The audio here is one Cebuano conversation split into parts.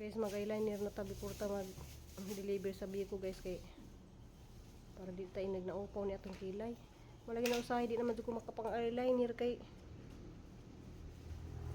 Guys, mag eyeliner na tabi porta mag deliver sa biko, guys, kay para di tayo nagnaupaw ni atong kilay. Wala na usahay, di naman ko makapang eyeliner kay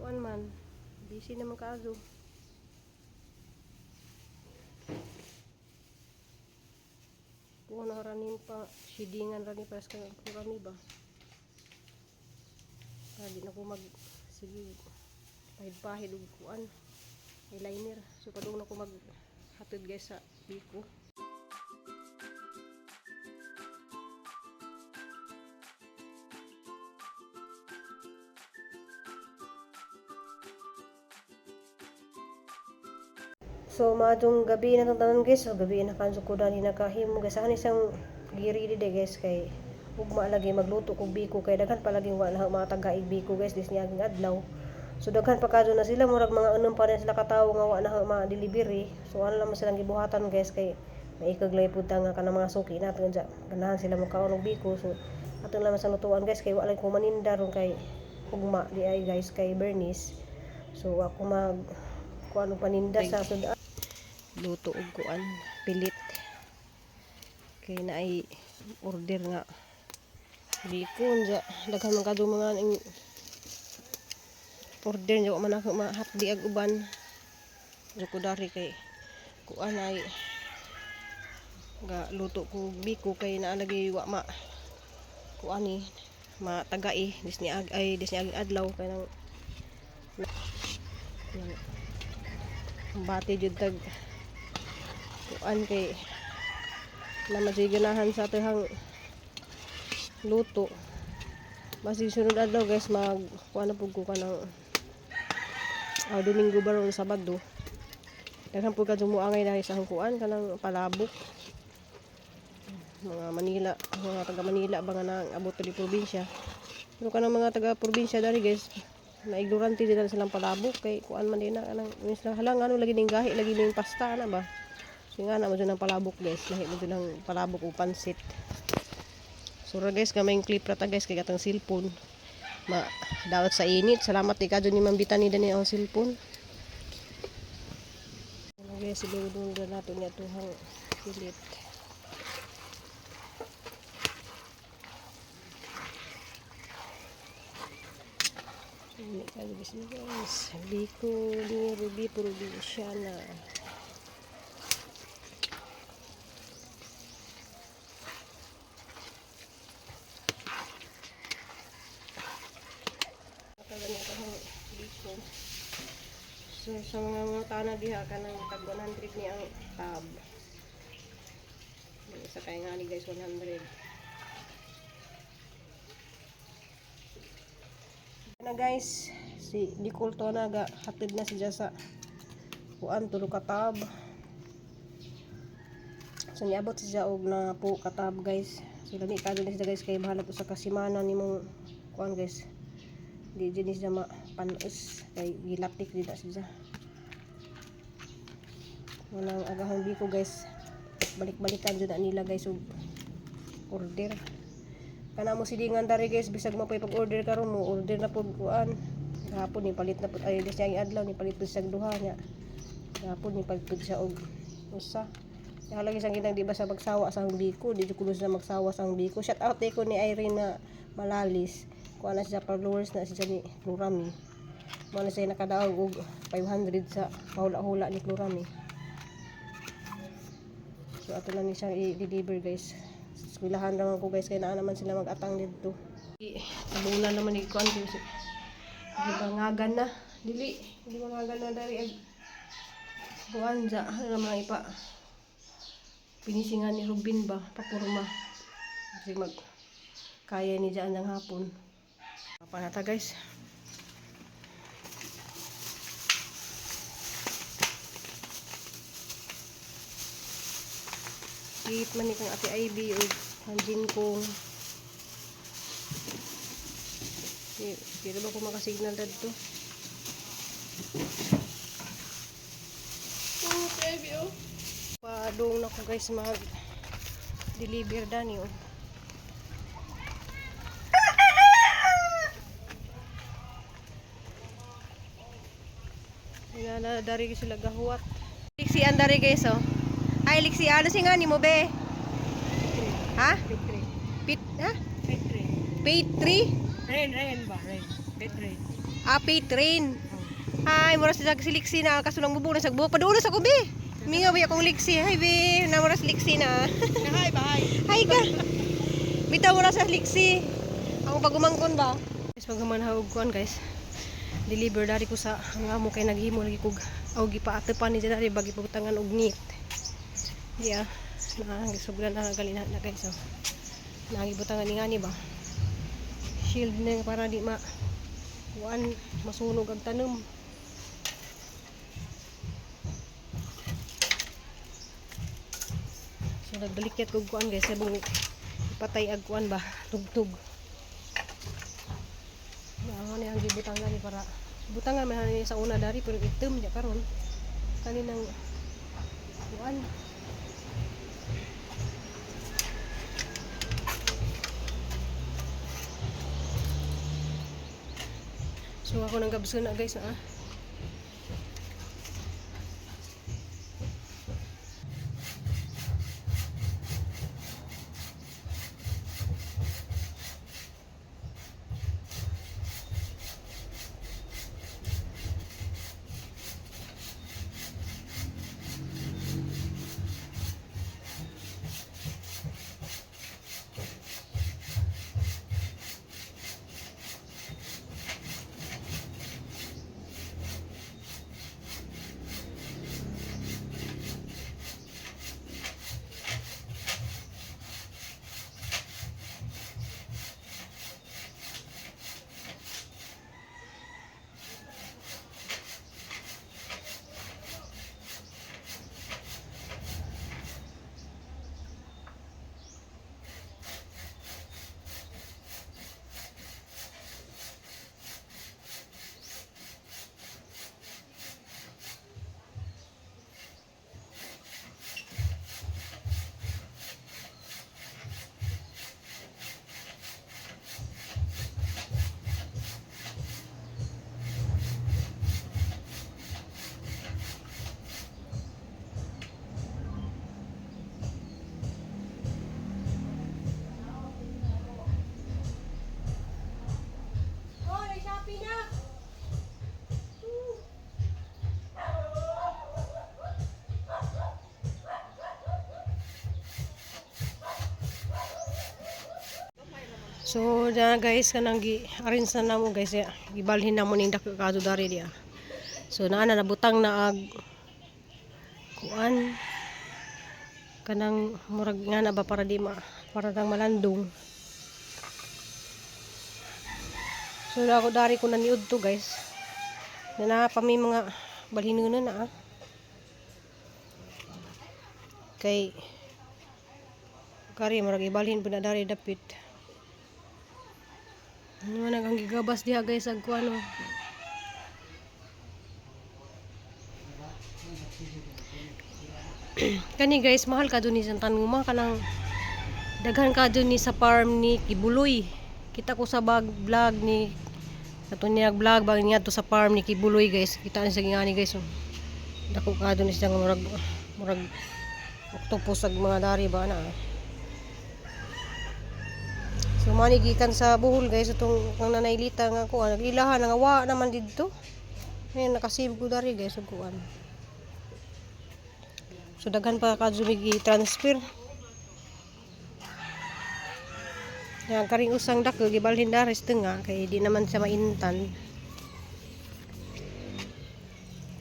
kuan man, busy naman kaayo. Kuha na ranin pa, shadingan rani para sa kurami ba. Para di na ko mag sige pahid-pahid og kuan eyeliner. So padung na ko mag hatod, guys, sa biko. So maadtong gabi na tong tanan, guys. So gabi na kanso ko dani nakahimo, guys. Saan isang giri di guys, kay ugma lagi magluto kog biko kay daghan pa laging wa na matagaig biko, guys, dis niaging adlaw. So daghan pa kadto na sila, murag mga unom pa rin sila katawo nga wa na ma-delivery. So ano lang silang gibuhatan, guys, kay maikaglay pud ta nga kanang mga suki nato dya. Ganahan sila mokaon og biko. So ato lang sa lutuan, guys, kay wa lang ko maninda ron kay ugma di ay, guys, kay Bernice. So ako mag kuan og paninda sa sud luto og kuan pilit kay naay order nga biko unja daghan man kadto mga ing order nya, wa man ako mahapdi ag uban. So ko dari kay kuan ay ga luto ko biko kay naa lagi wa ma kuan ni matagai dis ni ag ay dis ni aging adlaw kay nang nang bati jud tag kuan kay na ganahan sa atong luto. Basig sunod adlaw, guys, mag kuan na pud ko kanang Domingo ba ron, Sabado. Daghan pud kadto moangay dahil sa akong kuan kanang palabok, mga Manila, mga taga Manila ba nga nang abot di probinsya. Pero kanang mga taga probinsya dali, guys, na ignorante din silang palabok kay kuan man din na kanang sila hala ngano lagi ning gahi lagi ning pasta na ba. So nga na mo dyan ang palabok, guys, lahi mo dyan ang palabok o pansit. So ra, guys, gamay clip ra ta, guys, kay katong cellphone ma dawat sa init. Salamat di kadto ni Ma'am Bitani dani ang cellphone. Ano, guys, siludong nato niya tuhang pilit. Ini kali, guys, ni, guys. Biko ni Ruby Provinciana. Katagan niya itong biko. So sa mga tana diha kanang tag 100 ni ang tab. May isa kay nga ni, guys, 100. Na, guys, si Nicole to na ga hatid na siya sa kuan tulo ka tab. So niabot siya og na po ka tab, guys. So lami kadto na siya, guys, kay bahalag usa ka semana nimong kuan, guys. Di jud ni siya mapanos kay gilatik di na siya. Walang agahong biko, guys. Balik-balikan jud na nila, guys, og order. Kana mo silingan dari, guys, bisag mo pag order karon mo order na pud kuan. Gahapon ni palit na pud ay dis yang adlaw ni palit pud siya duha nya. Gahapon ni palit pud siya og usa. Kaya lagi sang ginang di ba sa magsawa sa biko, di jud kuno siya magsawa sa biko. Shout out ko ni Irene na Malalis. Kuan na siya, followers na siya ni Florami. Mo na siya nakadaog og 500 sa pahula-hula ni Florami. So ato lang ni siyang i-deliver, guys. Eskwelahan naman ko, guys, kay naa naman sila mag-atang didto. Tabunan naman ni kuan kay di ba ngagan na dili di ba ngagan na dari ag kuan ja ano naman ipa pinisingan ni Rubin ba papurma kasi mag kaya ni dyan ng hapon. Panata, guys. Kit man ni kang Ate Ivy o Hanjin kong. Di, di na ba ko makasignal dadto? Oh, baby, oh. Padung na ko, guys, mag deliver dani oh. Wala. Ana dari sila gahuwat. Liksi andari guys oh. Ay liksi ano si nga nimo be? Ha? Pit ha? P3? Rain, rain ba? Rain. Pit rain. Ah, P-train. Ay, mura sa si Liksi na kasulang bubo na sa buhok. Padulo sa kubi. Mingaw ba akong liksi. Hi, be. Namura sa liksi na. Hi, bye. Hi ka. Bitaw mura sa liksi. Ako pagumangkon ba? Guys, paghumanhawag kuan guys. Deliver dari ko sa ang amo kay naghimo lagi kog og gipaatipan ni dari bagi pagtangan og neat. Yeah. Na gisuglan na gali na, na guys oh. Nagibutangan ni ngani ba? Shield na para di ma kuan masunog ang tanom. So nagdalikyat kog kuan guys, sabong ipatay ag kuan ba, tugtog. Ang ano ang gibutangan ni para butangan man ni sa una dari pero itom niya karon. Kaninang kuan. So ako nang gabso na guys ah. Oh, nag-shopping na. So, na guys, kanang gi arrange na namo guys ya. Gibalhin namo ning dako kadto dari diya. So naa na nabutang na ag kuan kanang murag nga na ba para di ma para nang malandong. So ako dari ko naniud to guys. Na naa pa may mga balhinunan na ah. Kay kari murag ibalhin pud na dari dapit. Ano man ang gigabas diha guys ag kuan oh. Kani guys, mahal ka dun ni sa tanuma kanang daghan ka dun ni sa farm ni Kibuloy. Kita ko sa bag vlog ni ato niya vlog bag niya to sa farm ni Kibuloy guys. Kita ni sa gingani guys oh. Dako ka dun ni siya nga murag murag octopus ag mga dari ba na. Ah. So mani gikan sa Bohol guys itong kang nanaylita nga kuan naglilahan nga wa naman didto. Ayun nakasave ko dari guys ug kuan. So daghan pa ka gi transfer. Yan karing usang dako gibalhin dari sa tunga kay di naman siya maintan.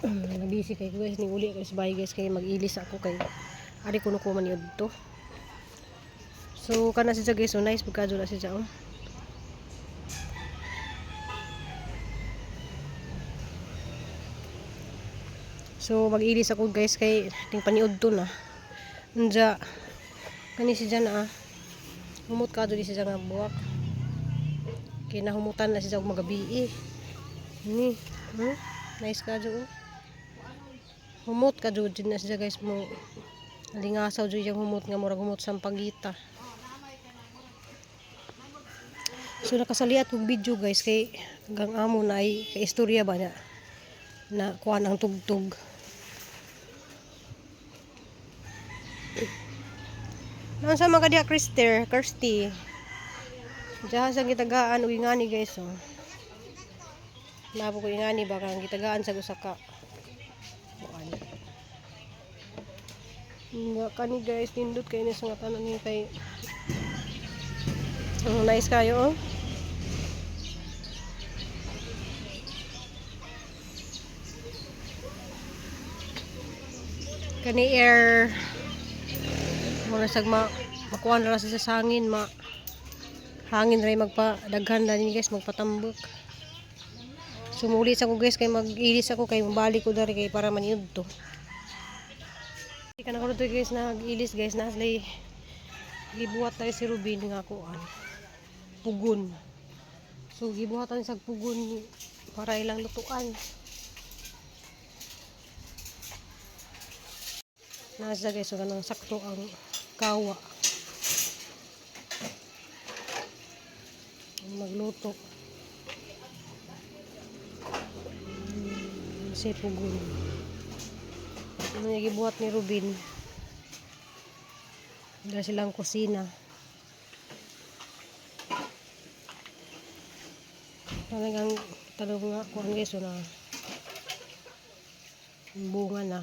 Nabisi kay guys ni uli guys bye guys kay mag-ilis ako kay ari kuno ko man yun to. So kana siya guys, so nice pagkadyo na siya oh. So mag-ilis ako guys kay ting paniud to na. Unja kani siya na ah. Humot ka di siya nga buwak. Kay nahumutan na siya og magabi eh. Ni, Nice ka oh. Humot ka jud na siya guys mo. Lingasaw jud yung humot nga murag humot sampagita. So nakasaliat kog video guys kay hanggang amo na ay kay istorya ba niya. Na kuan ang tugtog. Naunsa man ka diha, Krister, Kirsty? Diyan sa gitagaan ug ingani, guys, oh. Napo ko ingani ba kang gitagaan sa usa ka kuan. Nga kani, guys, nindot kay ni sa nga tanan ni kay ang nice kayo, oh. Kani air mura sag ma makuha na ra siya sa hangin, ma hangin ray magpadaghan na ni, guys, magpatambok. Sumuli sa ko, guys, kay mag-ilis ako kay mabalik ko dari kay para maniud to. Di ka na ko dito, guys, nag-ilis, guys, na sila gibuhat tayo si Rubin nga kuan pugon. So gibuhatan sa pugon para ilang lutuan. Nasa, guys, so kanang sakto ang kawa. Magluto. Si pugon. Ano yung gibuhat ni Rubin? Dahil silang kusina. Talagang talong nga kuan, guys, so na bunga na.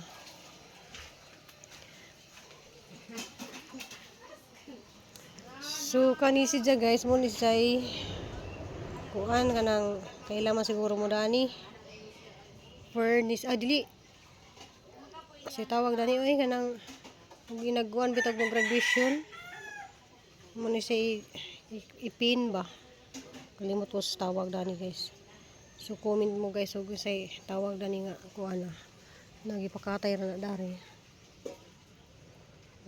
So kani siya, guys, mo ni siya kuan kanang kailangan siguro mo dani furnace, ah, dili kasi tawag dani oy, kanang ginagkuan bitag mo graduation mo ni siya ipin ba, kalimot ko sa tawag dani, guys. So comment mo, guys, og say tawag dani nga kuan na nagipakatay ra na dari.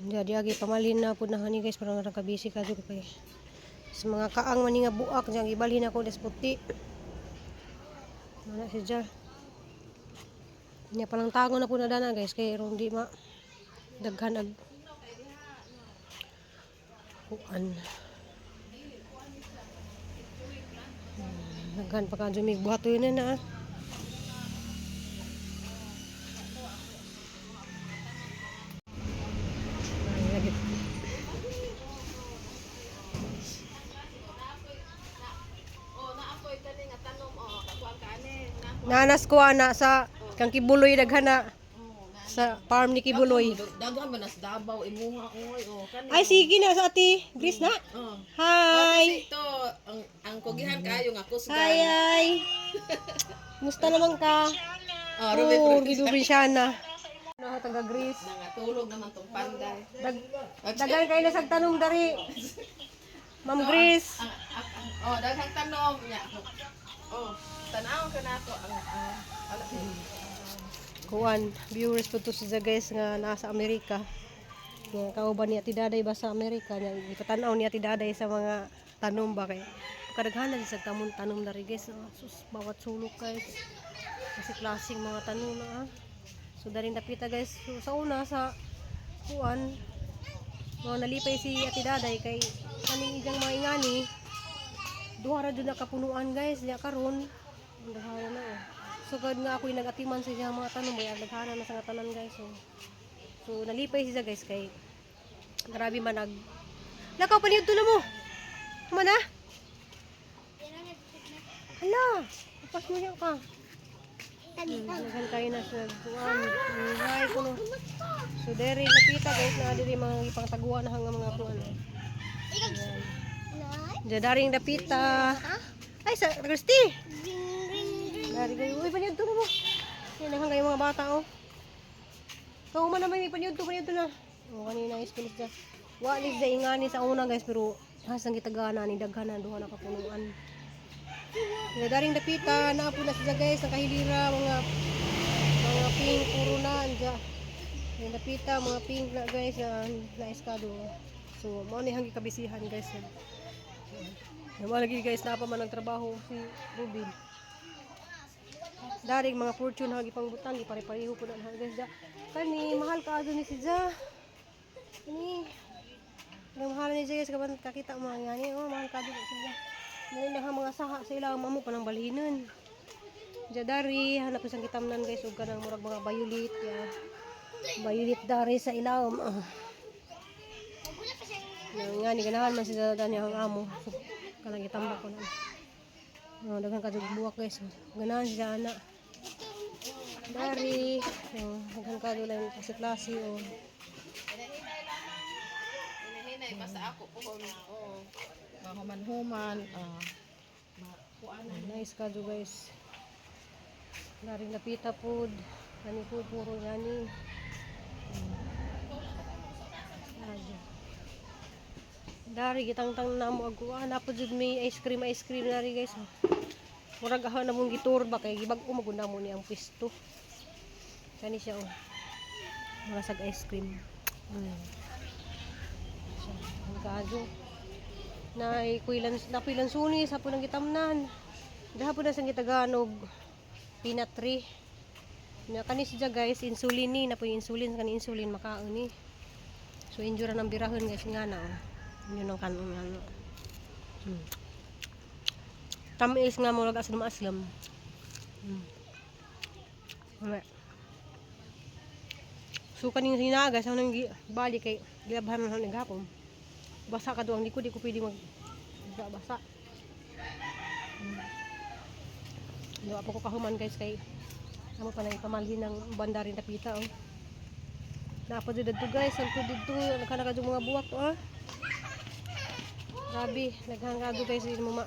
Jadi agi pamalhin na pud na hani, guys, para nga kabisi ka jud kay sa mga kaang man nga buak diyan gibalhin ako des puti. Mana siya. Nya palang tago na pud na dana, guys, kay ron di ma daghan ag kuan. Daghan pa ka jumig buhat yun na na. Ay, lagi. Nanas ko ana sa kang Kibuloy, daghan na sa farm ni Kibuloy. Daghan ba nas Davao imuha oy oh kani. Ay, sige na sa ati Grace na. Oh. Hi. Ito ang kugihan kayo nga kusgan. Hi, ay. Musta naman ka? Oh, Ruby. Oh, gidubisyana. Na taga Greece. Nangatulog naman tong panday. Daghan kayo na sa tanong dari. Ma'am Grace. Oh, daghang tanom nya. Oh, tan-aw ka nako ang ala. Kuan, viewers po to siya, guys, nga nasa Amerika. Nga kauban ni Ate Daday ba sa Amerika niya, ipatan-aw ni Ate Daday sa mga tanom ba kay kadaghanan sa tamon tanom dari, guys. Oh, sus, bawat sulok, guys. Kasi klaseng mga tanom na ah. So daring dapita, guys. So, sa una sa kuan, mga nalipay si Ate Daday kay kaning iyang mga ingani duha ra jud na kapunuan, guys, diya karon ang daghanan na, oh. So kad nga ako'y nagatiman sa iyang mga tanom ay ang daghanan na sa nga tanan, guys, oh. So nalipay siya, guys, kay grabe man nag lakaw pa niyo na mo. Human na. Hala, upas mo niya ka. Daghan kayo na sa kuan. Hay kuno. So dere napita, guys, na diri mga ipangtaguan na hanggang mga kuan. Diyan daring dapita. Ay sa Christy. Dari kayo. Uy, panyudto na mo. Yan ang kayo mga bata, oh. Kau man naman may panyudto, panyudto na. Oh, kanina is finish dyan. Wa ni sa ingani sa una, guys, pero hasang gitagana ni daghan na duha na kapunuan. Nga daring dapita, naapo na siya, guys, nakahilira mga pink puro na anja. Yung dapita, mga pink na, guys, na naiskado. So, mao ni hanggi kabisihan, guys. Yung mga lagi, guys, napa man ang trabaho si Ruben. Daring mga fortune hagi pangbutang, pare-pareho po na na, guys. Ja. Kani mahal ka ni si Ja. Kani. Ang mahal ni siya, guys, kapan kakita mo nga ni, oh, mahal ka si Ja. Dali na ang mga saha sa ilang mamo pa ng balhinon. Jadari, hanap ko sang kitamnan, guys, ug kanang murag mga violet ya. Violet dari sa ilawom. Ah. Nga ni ganahan man si dada niya ang amo. So, kanang gitambak ko na. Oh, daghan ka buwak, guys. Ganahan siya ana. Dari, oh, daghan ka lang kasi klase oh. Hinahinay lamang. Hinahinay basta ako pohon. Oo. Mahuman-human. Ah. Makuan. Nice ka do, guys. Daring napita pod. Kani pod puro gani. Ado. Dari gitangtang namo aguan na po jud may ice cream dari, guys. Murag aho na mong gitur ba kay gibag-o magud namo ni ang pwesto. Kani siya oh. Mura sag ice cream. Siya, ang kaadyo. Nay kuilan napuy lansunis hapon ang gitamnan. Dahapon na sang gitaganog peanut tree. Na kani siya, guys, insulin ni napuy insulin kani insulin makaon ni. So injura ng birahon, guys, nga na oh. Yun ang kanon ano. Tamis nga mo aslam aslam. Wala. So kaning hinaga sa nang bali kay gilabhan man ang gapon. Basa ka doang likod, di ko pwede mag basa. Ano pa ko kahuman, guys, kay amo pa na ipamalhin ng banda rin napita oh. Napa jud didto, guys, ang didto nagkanaka jud mga buwak oh. Grabe, naghangado, guys, din mo ma.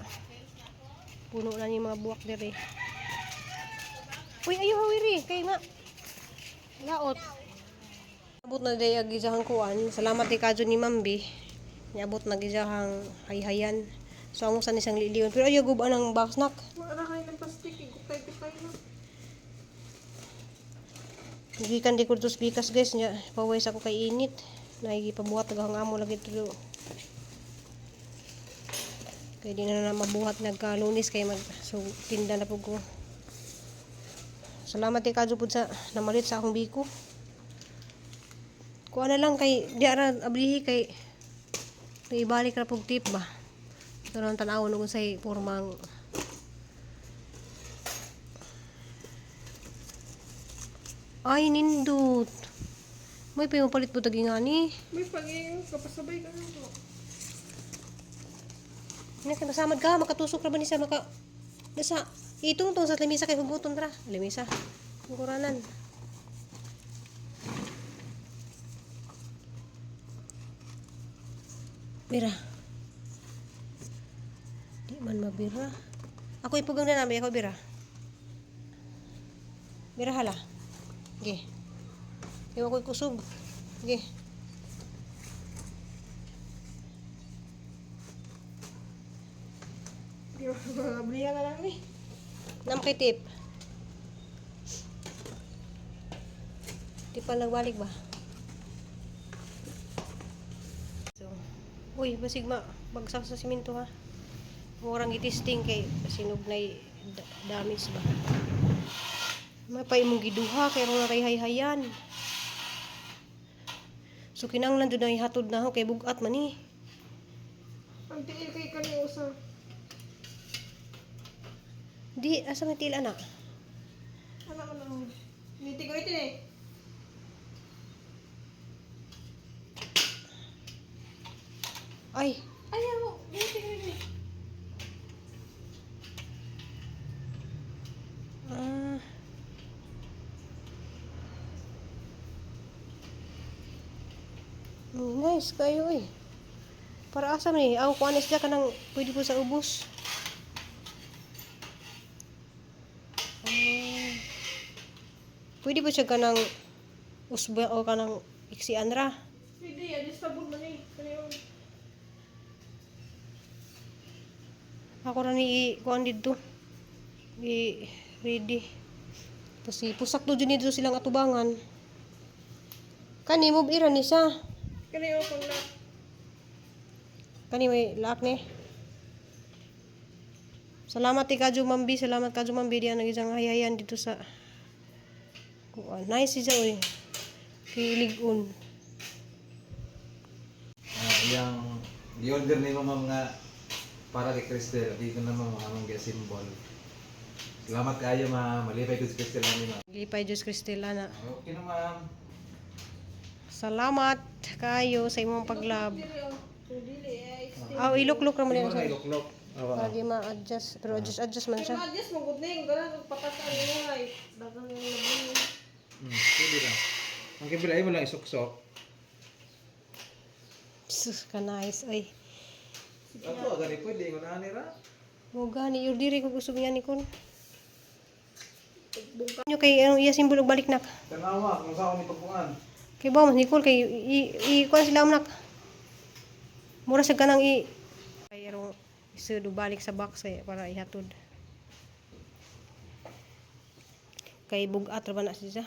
Puno na ni mga buwak dire. Uy, ayo hawiri kay ma. Laot. Abot na day ag isahang kuan. Salamat kay kadyo ni Mambi. Niabot na gisahang hayhayan. So ang usan isang liliyon. Pero ayaw guban ang box nak. Wala kayo ng plastic. Gukay-gukay na. Gikan di ko dito sa bikas, guys nya. Pawis ako kay init. Nagipabuhat ang amo lagi tulo. Kay di na na mabuhat nagkalunis kay mag so tinda na pud ko. Salamat kay kadyo pud sa namalit sa akong biko. Kuha na lang kay di ara ablihi kay ibalik ra pug tip ba. Ito lang tan-awon kung say pormang. Ay, nindot. May palit po tagi nga ni. May pag-iing kapasabay ka na po. Ina kay masamad ka, makatusok ra ba ni sa maka nasa itong tong sa lamisa kay huguton ra. Lamisa. Kuranan. Bira. Di man mabira. Ako ipugang na namin, ako bira. Bira hala. Ge. Iwa ko'y kusog. Ge. Ablihan na lang ni. Nam kay tip. Di pa nagbalik ba? So, uy, basig ma, bagsak sa simento ha. Murang itisting kay sinog na damage ba. May pa imong giduha kay ron na hayhayan. So kinanglan jud na ihatod na ako kay bugat man ni. Ang tiil kay kani usa. Di asa man til ana. Ano ka nang nitigo ito eh. Ay, Ay, ano? Nitigo ito eh. Ah. Nice kayo eh. Para asa man eh. Ang kuan isda ka nang pwede po sa ubos. Ah. Pwede po siya kanang usba o kanang iksian ra. Pwede, adjustable man eh. Kani yung Ako ra ni kuan didto. I ready. Tapos ipusak do dito silang atubangan. Kani move ira ni siya. Kani yung pang lock. Kani may laak ni. Salamat ti Kadyo Mambi, salamat Kadyo Mambi diyan nag isang hayayan dito sa kuan. Nice siya oy. Kilig-on. Ah, iyang gi-order ni ma'am nga para kay Cristel dito na ma'am among symbol. Salamat kayo, ma'am. Malipay ko si Crystal ani, ma'am. Lipay Diyos Cristela na. Okay na, ma'am. Salamat kayo sa imong paglab. Aw, iluklok ra man Hindi mo siya. na iluklok. Oo. Lagi ma-adjust, pero adjust adjust man siya. Adjust mo gud ning ganang patasan mo ay daghang labi. Pwede lang. Ang kibila ay mo lang isuksok. Sus, ka nice ay. Ato, gani pwede. Ingon ani ra. Mo gani yur diri ko gusto niya ni kon. Nyo kay anong iya simbol og balik nak. Tanawa, kung saan ni pagkuan. Kay ba man Nicole kay i, i kuan sila nak. Mura sa kanang i kay arong isud og balik sa box kay para ihatod. Kay bugat ra ba na siya.